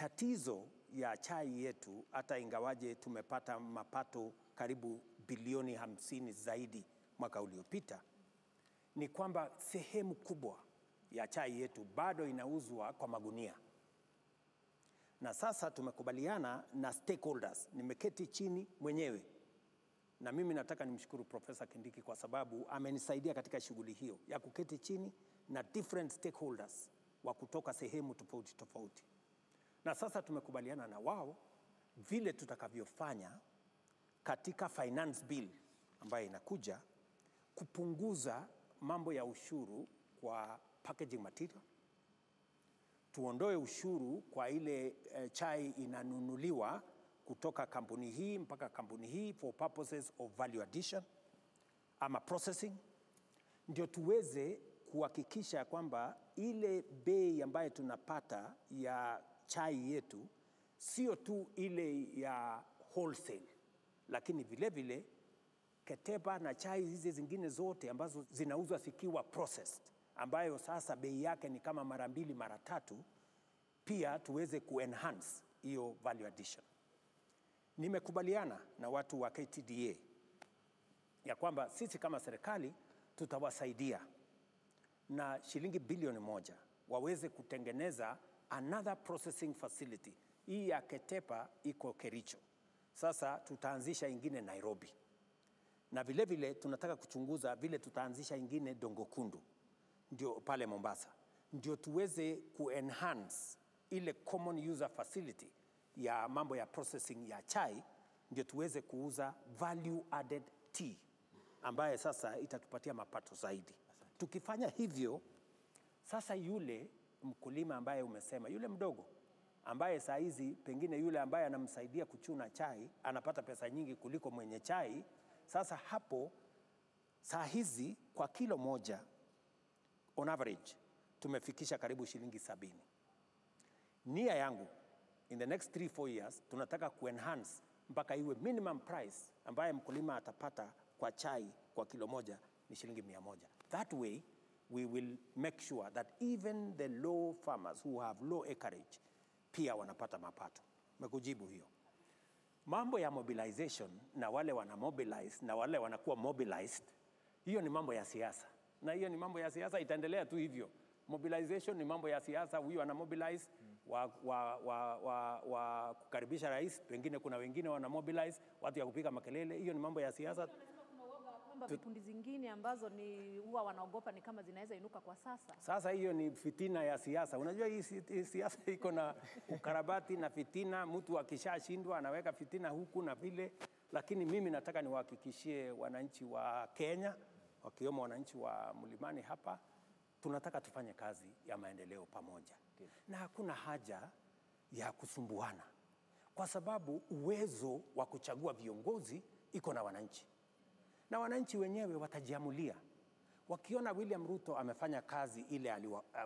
Tatizo ya chai yetu, hata ingawaje tumepata mapato karibu bilioni 50 zaidi mwaka uliopita, ni kwamba sehemu kubwa ya chai yetu bado inauzwa kwa magunia. Na sasa tumekubaliana na stakeholders, nimeketi chini mwenyewe. Na mimi nataka nimshukuru Profesa Kindiki kwa sababu amenisaidia katika shughuli hiyo ya kuketi chini na different stakeholders wa kutoka sehemu tofauti tofauti. Na sasa tumekubaliana na wao vile tutakavyofanya katika finance bill ambayo inakuja kupunguza mambo ya ushuru kwa packaging material. Tuondoe ushuru kwa ile chai inanunuliwa kutoka kampuni hii mpaka kampuni hii for purposes of value addition ama processing, ndio tuweze kuhakikisha kwamba ile bei ambayo tunapata ya chai yetu sio tu ile ya wholesale, lakini vile vile Ketepa na chai hizi zingine zote ambazo zinauzwa zikiwa processed, ambayo sasa bei yake ni kama mara 2 mara 3, pia tuweze kuenhance hiyo value addition. Nimekubaliana na watu wa KTDA ya kwamba sisi kama serikali tutawasaidia na shilingi bilioni 1 waweze kutengeneza another processing facility. Hii ya Ketepa iko Kericho. Sasa tutaanzisha ingine Nairobi. Na vile vile tunataka kuchunguza vile tutaanzisha ingine Dongokundu, ndio pale Mombasa, ndio tuweze kuenhance ile common user facility ya mambo ya processing ya chai, ndio tuweze kuuza value added tea ambaye sasa itatupatia mapato zaidi. Tukifanya hivyo, sasa yule mkulima ambaye umesema, yule mdogo ambaye saa hizi pengine yule ambaye anamsaidia kuchuna chai anapata pesa nyingi kuliko mwenye chai. Sasa hapo saa hizi kwa kilo moja on average tumefikisha karibu shilingi 70. Nia yangu in the next 3-4 years tunataka kuenhance mpaka iwe minimum price ambaye mkulima atapata kwa chai kwa kilo moja ni shilingi 100. That way we will make sure that even the low farmers who have low acreage pia wanapata mapato. Mekujibu hiyo. Mambo ya mobilization na wale wana mobilize na wale wanakuwa mobilized, hiyo ni mambo ya siasa. Na hiyo ni mambo ya siasa, itaendelea tu hivyo. Mobilization ni mambo ya siasa, huyu ana mobilize wa kukaribisha rais, pengine kuna wengine wana mobilize watu ya kupiga makelele, hiyo ni mambo ya siasa. Kwamba vikundi zingine ambazo ni huwa wanaogopa ni kama zinaweza inuka kwa sasa. Sasa hiyo ni fitina ya siasa. Unajua hii siasa iko na ukarabati na fitina, mtu akishashindwa anaweka fitina huku na vile. Lakini mimi nataka niwahakikishie wananchi wa Kenya, wakiwemo wananchi wa Mlimani hapa, tunataka tufanye kazi ya maendeleo pamoja. Na hakuna haja ya kusumbuana, kwa sababu uwezo wa kuchagua viongozi iko na wananchi. Na wananchi wenyewe watajiamulia. Wakiona William Ruto amefanya kazi ile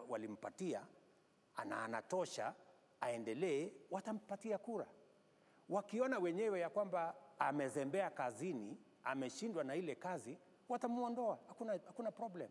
walimpatia, anatosha, aendelee, watampatia kura. Wakiona wenyewe ya kwamba amezembea kazini, ameshindwa na ile kazi, watamuondoa. Hakuna problem.